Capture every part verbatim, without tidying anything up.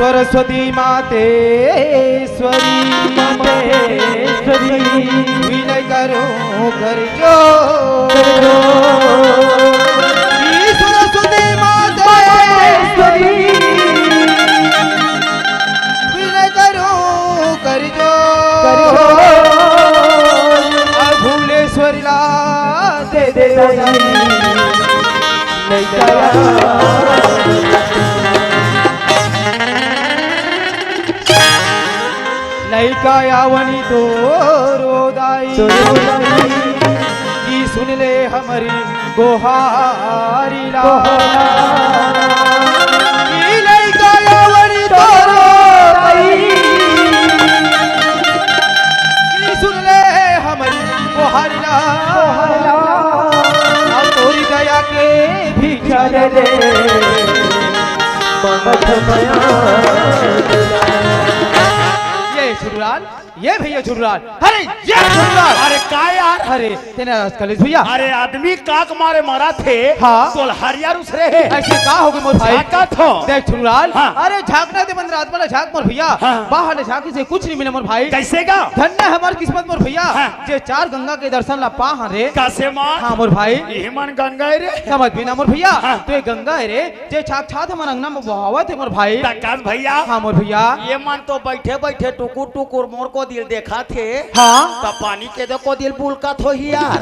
सरस्वती मातेश्वरी, मातेश्वरी, विनय करो कर जोर। सरस्वती मातेश्वरी, विनय करो कर जोर। भुवनेश्वरी ला दे दे दाई। लइका लइका आवनी तोरो दाई, कि सुन ले हमरी गोहारी ला। कि लइका आवनी तोरो दाई, कि सुन ले हमरी गोहारी ला। अब तोरी दया के भिक्षा दे दे। ये छुटुलाल, ये भैया छुटुलाल, अरे ये छुटुलाल। अरे का यार? अरे तेने नाराज कर ले भैया। अरे आदमी काक मारे मरा थे, हाँ। तोल हरियर उसरे हे। ऐसे का हो गए मोर भाई? झाँकत हो। देख छुटुलाल, हाँ। अरे झाँकना दे मन रात वाला झाँक मोर भैया। हाँ। बाहर ले झाँकी से कुछ नहीं मिला मोर भाई। कैसे का? धन्य हमार किस्मत मोर भैया। हाँ। जे चार गंगा के दर्शन ला पा हन रे। कैसे माँ? हाँ मोर भाई। यही मन गंगा है रे। समझ भी ना मोर भैया। हाँ। तो ये गंगा है रे, जे छाक छात हमर अंगना में बहावत हे मोर भाई। तकास भैया। हाँ मोर भैया। ये मन तो बैठे बैठे टुकुर टुकुर मोर को दिल देखा थे। हाँ। त पानी के दे को दिल बुलकत होही यार।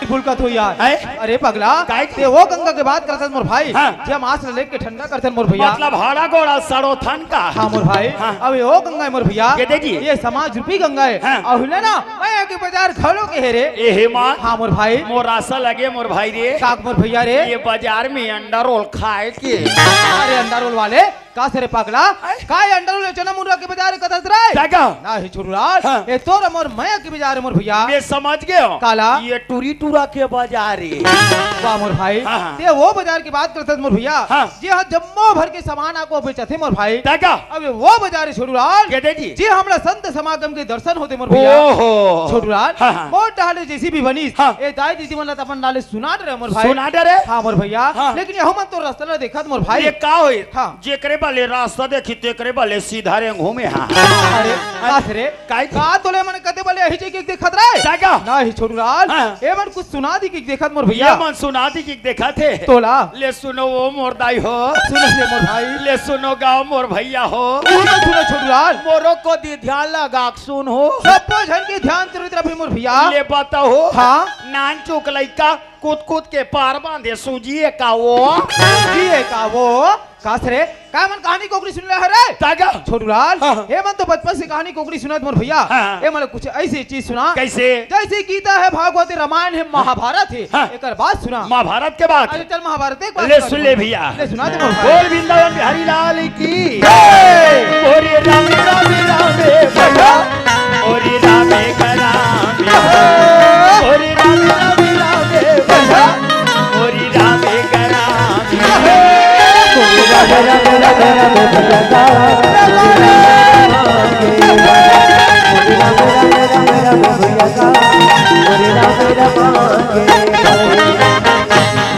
बुलकत होही यार। हैं? अरे पगला, काहे? ते वो गंगा के बात करत हस मोर भाई। हाँ। जे हम आस ले लेके ठंडा करथन मोर भैया। मतलब हाड़ा गोड़ा सड़ो थन का। हाँ मोर भाई। हाँ। अब ये वो गंगा है मोर भैया। ये दे जी। ये समाज रूपी गंगा है। हाँ। और हुने ना, मैं के बाजार घलो के हे रे। ए हे माँ। हाँ मोर भाई। मोर आशा लगे मोर भाई रे। काक मोर भैया रे। ये बाजार में अंडा रोल खाए के। अरे अंडा रोल वाले, का से रे पागला? आय। का ये अंडा रोल चना मुर्गा के बाजार कथस रे? जागा। ना ही छुटुलाल। हाँ। ये तोर मोर मया के बाजार मोर भैया। मैं समझ गयो। काला? ये टूरी टूरा के बाजार है। वाह मोर भाई। हाँ, हाँ। ते वो बाजार की बात करत हस मोर भैया। हाँ। जे हा जम्मो भर के सामान आको बेचथे मोर भाई। जागा। अब ये वो बाजार है छुटुलाल। के दे जी। जे हमला संत समागम के दर्शन होते मोर भैया। ओहो। छुटुलाल, हाँ, हाँ। मोर डाले जेसीबी बनिस। हाँ। ए दाई दीदी मन ला त अपन डाले सुना डरे मोर भाई। सुना डरे? हाँ मोर भैया। हाँ। लेकिन यहू मन तो रास्ता ला देखत मोर भाई। ये का होय? हाँ। जेकरे बले रास्ता देखी तेकरे बले सीधा रेंगहूं मैं हाँ। अरे, कास रे? काई? का तोले मन कते बले यही चीज देखत रहे? जागा। ना ही छुटुलाल। हाँ। ए मन कुछ सुना दी कि देखत मोर भैया। ये मन सुना दी कि देखत हे। तोला। ले सुनो वो मोर दाई हो। सुन ले मोर भाई। ले सुनो गाँव मोर भैया हो। तू तो सुनो छुटुलाल। मोरो को दी ध्यान लगा के सुन हो। सबो झन के ध्यान तुरंत रखे मोर भैया। ले बताओ। हाँ। नान चुक लइका कूद कूद के पार बांधे सूझिए का वो। सूझिए का वो। कास रे, का मन कहानी कोकरी सुन ले हरे? तागा। छुटुलाल, हाँ, हाँ। ए मन तो बचपन से कहानी कोकरी सुनत मोर भैया। हाँ, हाँ। ए मन कुछ ऐसी चीज सुना। कैसे? जैसे गीता है, भागवत है, रामायण है, महाभारत है। हाँ। एकर बात सुना। महाभारत के बात। अरे चल महाभारत एक बात ले सुना सुन ले दे। भैया। ले सुना दे मोर भाई। बोल वृंदावन बिहारी लाल की। जय। बोले राम राम राम भैया। बोले राम राम। बोले राम राम राम भैया। बोले राम राम।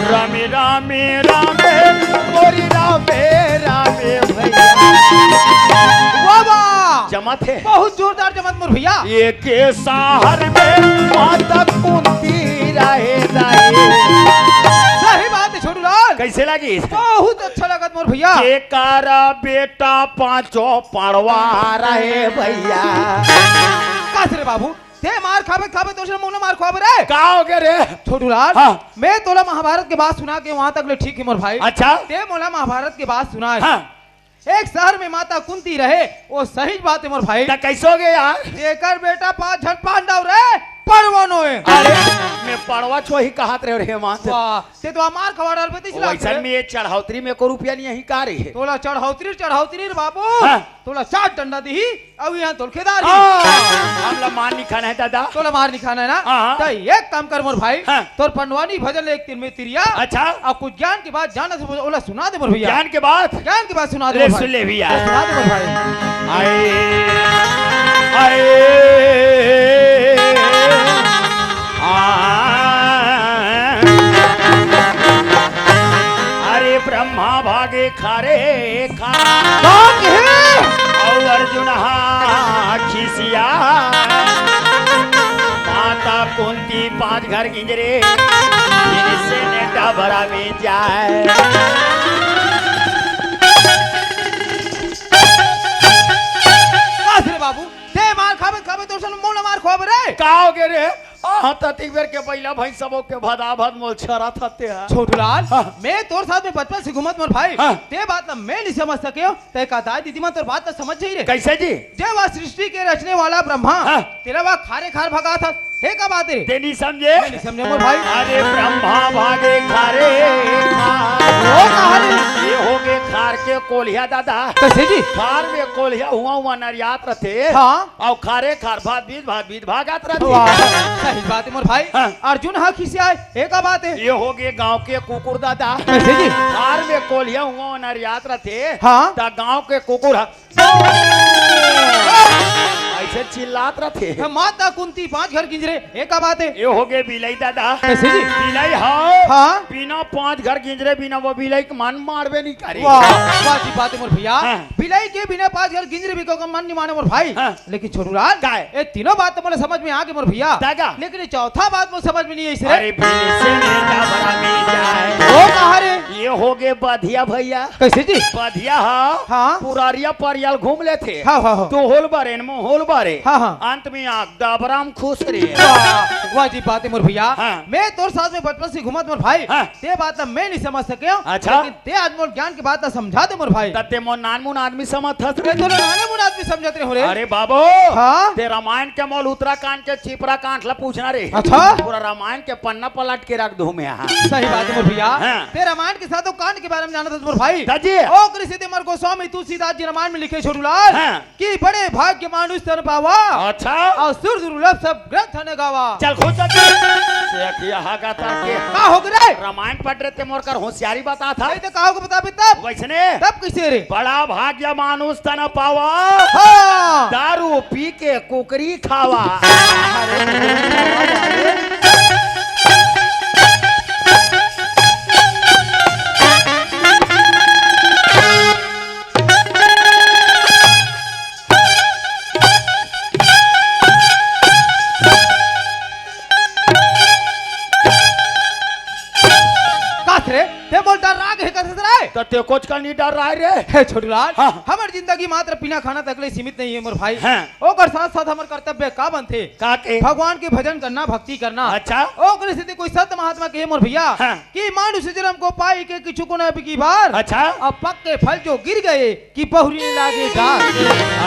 रामे रामे रामे मोरी रामे रामे भैया। वाह वाह। जमत हे। बहुत जोरदार जमत मोर भैया। एक शहर में माता कुंती रहे रहे। सही बात है छोटू लाल। कैसे लगी? बहुत अच्छा लगत मोर भैया। के कारा बेटा पांचों पड़वा रहे भैया। कास रे बाबू, ते मार खाबे खाबे तो मोला मार खाबे रे। का हो गया रे? छोटू लाल, हाँ। मैं तोला महाभारत के बात सुना के वहां तक ले ठीक है मोर भाई। अच्छा। ते मोला महाभारत के बात सुना है। हाँ। एक शहर में माता कुंती रहे, वो सही बात है मोर भाई। त कैसे हो गया यार? जेकर बेटा पांच झन पांडव रहे, पड़वनो है। अरे, मैं पड़वा छोही कहत रहे रे मान। वाह, ते तो मार खवा डाल पे वैसन में ये चढ़ौतरी में को रुपया नहीं यही का रही है। तोला चढ़ौतरी, चढ़ौतरी रे बाबू। हाँ। तोला चार डंडा दिही। अउ इहाँ तोर खेदार ही। हाँ, हमला मार नहीं खाना है दादा। तोला मार नहीं खाना है ना? हाँ, हाँ। त एक काम कर मोर भाई, हाँ। तोर पंडवानी भजन ले एक तीर में तिरिया। अच्छा। अउ कुछ ज्ञान के बात जाना से ओला सुना दे मोर भैया। ज्ञान के बात? ज्ञान के बात सुना दे ले मोर भाई। सुन ले भैया। सुना दे मोर भाई। आए, आए, आ, अरे ब्रह्मा आगे खारे खा। का कहे? अउ अर्जुन हा खिसिया। माता कुंती पांच घर गिंजरे, फिर से नेटा भरा में जाए। बस रे बाबू, ते मार खाबे, खाबे तो सन मोला मार खोब रे। का हो गे रे? आहा, ततिक बेर के बइला भैंस सबो के भदा भद मोल छरा थते हा। छोटूलाल, हाँ। मैं तोर साथ में बचपन से घूमत मोर भाई। हाँ। ते बात ला मैं नहीं समझ सके हो, ते का दाई दीदी मन तोर बात ला समझ जाई रे। कैसे जी? जे वह सृष्टि के रचने वाला ब्रह्मा, हाँ। तेला वह खारे खार भगा था, हे का बात है रे? ते नहीं समझे? मैं नहीं समझे मोर भाई। अरे ब्रह्मा भागे खारे खार। वो कहा रे? ये हो गए खार के कोलिया दादा। कैसे जी? खार में कोलिया हुआ हुआ नरियात रहते। हाँ। अउ खारे खार भात बीज भात बीज भागत रहते। वाह, सही बात है मोर भाई। हाँ। अर्जुन हा खिसियाए, हे का बात है? ये हो गए गांव के कुकुर दादा। कैसे जी? खार में कोलिया हुआ नरियात रहते। हाँ। त गांव के कुकुर हा ऐसे चिल्लात रहते। हाँ, माता कुंती पांच घर गिंजरे, हे का बात है? ये हो गए बिलाई दादा। कैसे जी? बिलाई हा। हाँ। बिना पांच घर गिंजरे बिना वो बिलाई के मन मारबे नहीं करे। वाह, वाह जी बात है मोर भैया। हाँ। बिलाई के बिना पांच घर गिंजरे भी को मन नहीं माने मोर भाई। हाँ। लेकिन छोटूलाल, काय? ये तीनों बात तो मोला समझ में आ गए मोर भैया। दादा। लेकिन ये चौथा बात मोला समझ में नहीं आई रे। अरे, फिर से नेटा भरा में जाए। वो कहा रे? ये हो गए बधिया भैया। कैसे जी? बधिया हा। हाँ। पुरारिया परियाल घूम लेते। हाँ, हाँ, हाँ। तो होल बारे न, मुंह होल बारे। हाँ, हाँ। अंत में आग डबरा में खुश रे। वाह, वाह जी बात है मोर भैया। हाँ। मैं तोर साथ में बचपन से घूमत मोर भाई। हाँ। ते बात ला मैं नहीं समझ सके हूँ। अच्छा। लेकिन ते आज मोर ज्ञान के बात ला समझा दे मोर भाई। त ते मोर नान मुन आदमी समझ हस रे। ते तो नाने मुन आदमी समझत रहे हो रे। अरे बाबो। हाँ? ते रामायण के मोल उत्तराखंड के चिपरा कांड ला पूछना रे। अच्छा। पूरा रामायण के पन्ना पलट के रख दूं मैं यहाँ। सही बात है मोर भैया। हाँ। ते रामायण के साथ कांड के बारे में जानत हस मोर भाई। दाजी। ओकरे सेती मोर गोस्वामी तुलसीदास जी रामायण में लिखे छोटूलाल। हाँ। कि बड़े भाग्य मानुष तन पावा। अच्छा। अउ सुर दुर्लभ सब ग्रंथ न गावा। चल खुद चल। से अखिया हा का तार के। का हो गे रे? रामायण पढ़ रहे ते मोर कर होशियारी बता था। नहीं तो का हो गे बताबे तब? वैसने। तब कैसे रे? बड़ा भाग्य मानुष तन पावा। हाँ। दारू पी के कुकरी खावा। अरे, कस रे, ते मोला डर्रा गे कस रे? त ते कोचका नहीं डर्रा रे? हे छोटूलाल, हाँ। हमर जिंदगी मात्र पीना खाना तक ले सीमित नहीं है मोर भाई। हाँ। ओकर साथ साथ हमर कर्तव्य का बनथे? का के? भगवान के भजन करना, भक्ति करना। अच्छा। ओकरे सेती कोई संत महात्मा कहे मोर भैया हाँ। कि मानुष जन्म को पाई के किछु को न बिकी बार। अच्छा। अब पक के फल जो गिर गए, कि बहुरी लागे डार।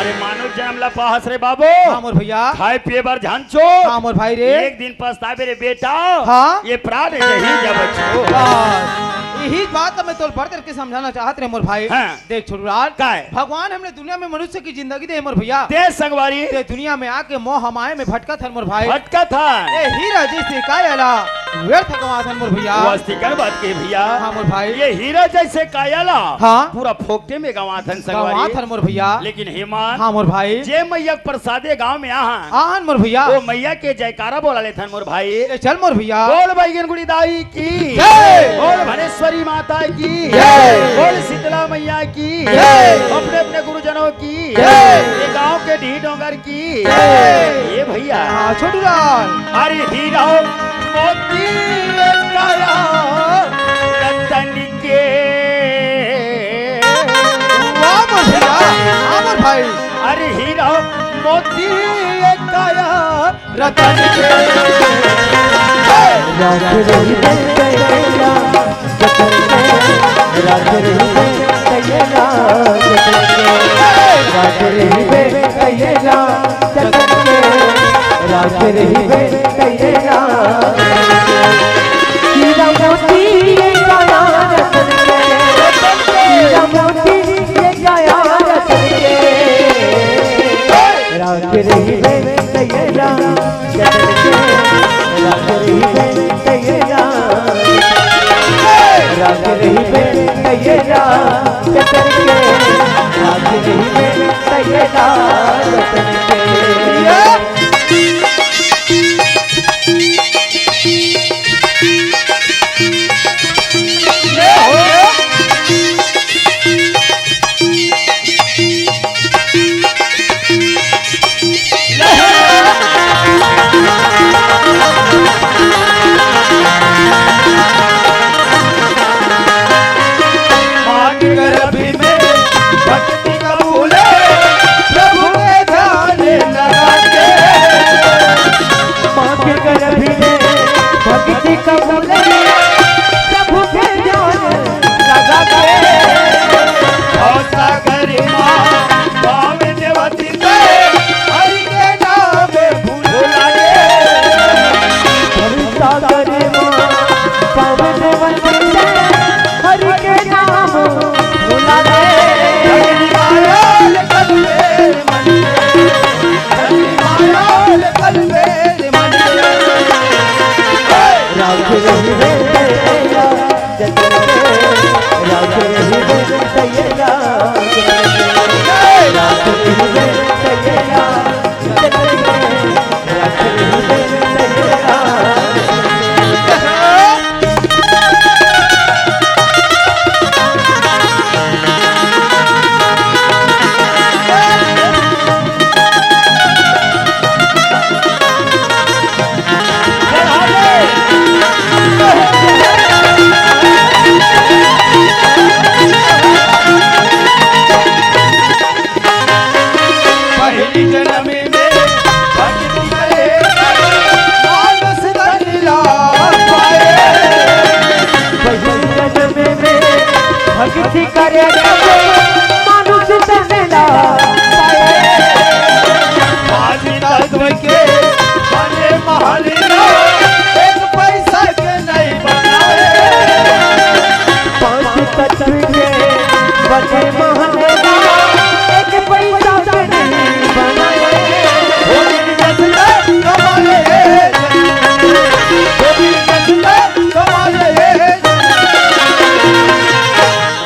अरे मानुष जन्म ला पाहस रे बाबू। हाँ मोर भैया। खाए पिए बर झन छोड़। हाँ मोर भाई रे। एक दिन पछताबे रे बेटा। हाँ। ये प्राण यही जब छोड़। बस, यही बात तो मैं तोल बढ़ करके समझाना चाहत रहे मोर भाई। हाँ। देख छोटूलाल। काय? भगवान हमने दुनिया में मनुष्य की जिंदगी दे मोर भैया। दे संगवारी। ते दुनिया में आके मोह माया में भटकत हन मोर भाई। भटकत हन। ये हीरा जैसे काया ला व्यर्थ गंवाथन मोर भैया। वस्तिकन बात के भैया। हाँ मोर भाई। ये हीरा जैसे काया ला हाँ। पूरा फोकटे में गंवाथन संगवारी। गंवाथन मोर भैया। लेकिन हेमंत, हाँ मोर भाई। जे मैया के प्रसादे गांव में आहन, आहन मोर भैया। वो मैया के जयकारा बोला लेथन मोर भाई। ले चल मोर भैया। बोल बैगन गुड़ी दाई की। जय। बोल भनेश्वरी माता की। जय। बोल शीतला मैया की। जय। अपने अपने गुरुजनों की। जय। ये गांव के ढी डोंगर की। जय। ये भैया। हाँ, छोटूलाल। अरे हीरा मोती काया रतन के। वाह, मोर भैया, वाह, मोर भाई। अरे हीरा मोती काया रतन के। राख रही बन गया जतन के, राख रही बन गया जतन के, राख रही बन गया जतन के, राख रही बन गया। हीरा मोती काया रतन के, हीरा मोती काया रतन के। राख रही बे तैयारा, जतन के। राख रही बे तैयारा, राख रही बे तैयारा, जतन के। राख रही बे तैयारा, जतन के। ये हो। प्रभु के ध्यान लगा के। और सागर माँ पावन देवती से हरि के नाम भुला गे। और सागर माँ पावन देवती से हरि के नाम भुला गे। जगनी माया कल मेरे मन में, जगनी माया कल मेरे मन में। राख रही रे दैया जतन के, राख रही रे दैया जतन के, राख रही रे दैया जतन के, राख रही रे दैया जतन के। पहली जन्म में भक्ति करे, मानुष तन लाभ पाए। पहली जन्म में भक्ति करे, मानुष तन लाभ पाए। पाँच तत्व के बने महल ना, एक पैसा के नहीं बनाए। पाँच तत्व के बने महल ना, एक पैसा के नहीं बनाए। धोबी जस के कमाले, धोबी जस के कमाले।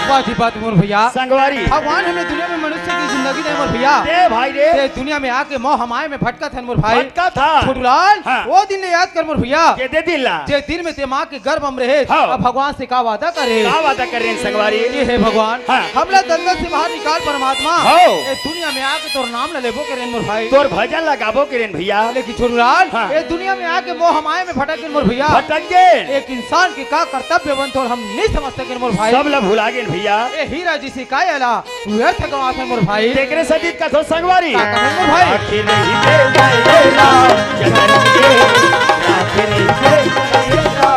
वाह जी, बात मोर भैया। संगवारी। भगवान हमने दुनिया में मनुष्य की जिंदगी दे मोर भैया। दे भाई रे। ते दुनिया में आके मोह माया में भटकत हन मोर भाई। भटकत हन। छोटूलाल, हाँ। वो दिन ले याद कर मोर भैया। के दे दिन ला? जे दिन में ते माँ के गर्भ में रहे, हाँ। अब भगवान से का वादा करे? का वादा करे संगवारी? ये हे भगवान, हाँ। हमला दलदल से बाहर निकाल परमात्मा। हाँ। ये दुनिया में आके तोर नाम ला लेबो करेन मोर भाई। तोर भजन ला गाबो करेन भैया। लेकिन छोटूलाल, हाँ। ये दुनिया में आके मोह माया में भटक गेन मोर भैया। भटक गेन। एक इंसान के का कर्तव्य बनथे हम नहीं समझ सकेन मोर भाई। सब ला भुला गेन भैया। ये हीरा जइसे काया ला व्यर्थ गवाथे मोर भाई। तेकरे सेती कथो संगवारी। का कथो मोर भाई? आखिर नहीं दे, दे, दे, ना, जगन के, आखिर नहीं दे, दे, ना,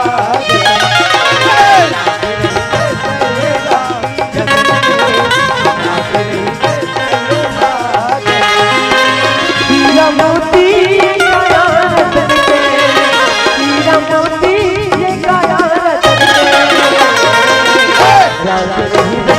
जगन के, आखिर नहीं दे, दे, ना, जगन के, आखिर नहीं दे, दे, ना, जगन के। हीरा मोती काया रतन के, हीरा मोती काया रतन के। राज रही रे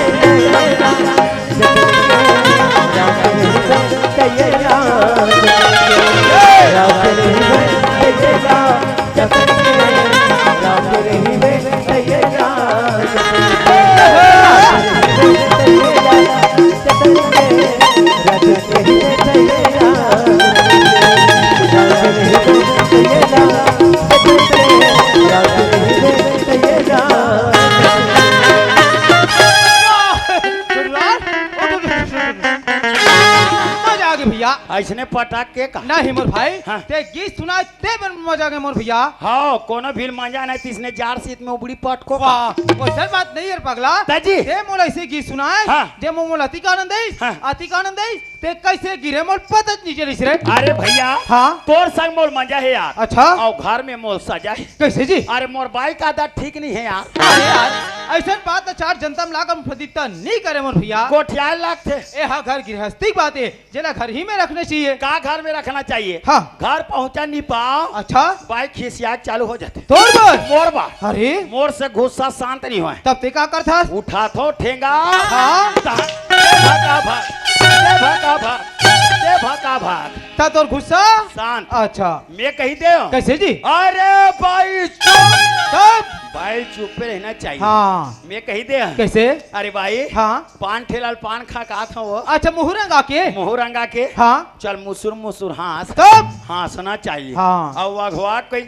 मजा आ गया भैया। ऐसने पटक के का? नहीं मोर भाई, हाँ। ते गीत सुना, ते बन मजा आ गया मोर भैया। हाँ, कोनो भी मजा नहीं, तिसने जार सीत में उबड़ी पटको का। वाह, वो सर बात नहीं है पगला। ताजी। ते मोला ऐसे गीत सुनाए, हाँ। जे मो-, मोला अतिक आनंद आइस, हाँ। अतिक आनंद आइस, ते कैसे गिरे मोर पता नहीं चलिस रे। अरे भैया, हाँ। तोर संग मोर मजा है यार। अच्छा। और घर में मोर सजा है। कैसे जी? अरे मोर बाई का आदत ठीक नहीं है यार। अरे यार, ऐसन बात तो चार जनता में लाकर फदिता नहीं करे मोर भैया। गोठियाए लागथे। ए हा घर गृहस्थी की बात है, जेला घर ही में रखना चाहिए। का घर में रखना चाहिए? हाँ। घर पहुंचा नहीं पाओ। अच्छा। बाई खिसिया चालू हो जाथे। तोर बर? मोर बर। अरे। मोर से गुस्सा शांत नहीं होय। तब ते का करथस? उठाथो ठेंगा। हाँ। तहन दे भका भाग, दे भका भाग, दे भका भाग। त तोर गुस्सा? शांत। अच्छा। मैं कही दे। कैसे जी? अरे बाई चुप। तब? बाई चुप पे रहना चाहिए। हाँ। मैं कही दे। कैसे? अरे बाई। हाँ। पान ठेला ल पान खा के आत हव। अच्छा, मुहूं रंगा के? मुहूं रंगा के। हाँ। चल मुसुर मुसुर हाँस। तब? हाँसना चाहिए। हाँ। अउ अघवा कोई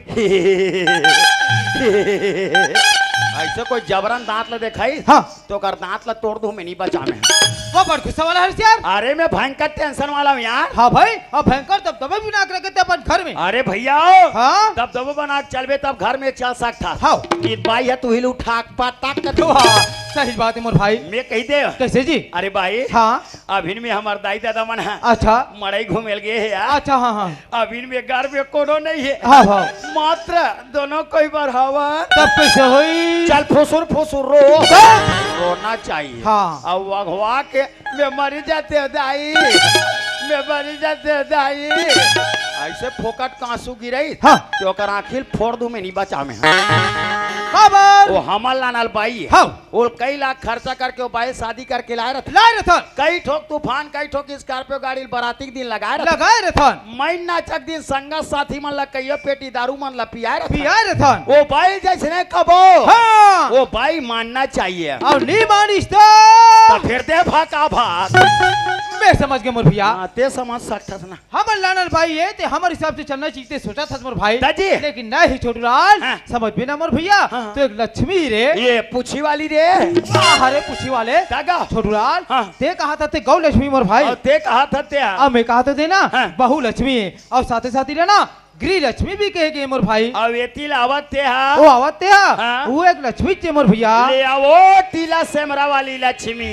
ऐसे कोई जबरन दांत ल देखाई, हाँ। तो ओकर दांत ल तोड़ दूं, मैं नहीं बचा मैं। वो बड़ गुस्सा वाला हरस यार। अरे मैं भयंकर tension वाला हूँ यार। हाँ भाई, अब भयंकर दबदबे बना के रखे थे अपन घर में। अरे भैया, हाँ? दबदबो बना के चलबे तब घर में चल सकता। हाँ। ई बाई है तू ही उठा के पटक कर। हाँ। सही बात हे मोर भाई। मैं कहि देंव। कइसे जी? अरे भाई, हाँ। अभिन में हमर दाई ददा मन ह अच्छा। मड़ई घूमे ल गे हे यार। अच्छा, हाँ, हाँ। अभिन में घर में कोनो नइ हे। हाँ, हाँ। मात्र दोनों कोई बर हवन। तब कइसे होही? चल फुसुर फुसुर रो। हाँ। रोना चाहिए। हाँ। अब वघवा के मैं मरी जातेंव दाई, मैं मरी जातेंव दाई। अइसे फोकट के आंसू गिरही, हाँ। त ओकर आँखी ल फोर दूँ मैं, नइ बचांव मैं। काबर? ओ हमर लानल बाई हे। हाँ। ओला कई लाख खर्चा करके ओ बाई शादी करके लाय रहिथन। लाय रहिथन। कई ठोक तूफान, कई ठोक Scorpio गाड़ी ल बराती के दिन लगाय रहिथन। लगाय रहिथन। मइनहा के दिन संगा साथी मन ला कइयो पेटी दारू मन ला पियाय रहिथन। पियाय रहिथन। ओ बाई जइसने कबो। हाँ। ओ बाई मानना चाहिए। अउ नइ मानिस त? त फेर दे भाका भाक। मैं समझ गेंव मोर भइया। हाँ, तें समझ सकथस ना। हमर लानल बाई हे, तें हमर हिसाब से चलना चाहिए, तें सोचथस मोर भाई। दाजी। लेकिन नहीं छोटू लाल, हाँ। समझबे ना मोर भइया, हाँ। तें एक लक्ष्मी रे। ये पूछी वाली रे। का हरे पूछी वाले? दादा। छोटू लाल, हाँ। तें कहत हस तें गौ लक्ष्मी मोर भाई। अउ तें कहत हस तें। अउ मैं कहत हंव तें ना, हाँ। बहू लक्ष्मी हे। अउ साथे साथ ही ना, गृह लक्ष्मी भी कहे गे मोर भाई। अउ एती ल आवत तें हा। ओ आवत तें हा। हाँ। ओ एक लक्ष्मी चे मोर भइया। ले आवो टीला सेमरा वाली लक्ष्मी।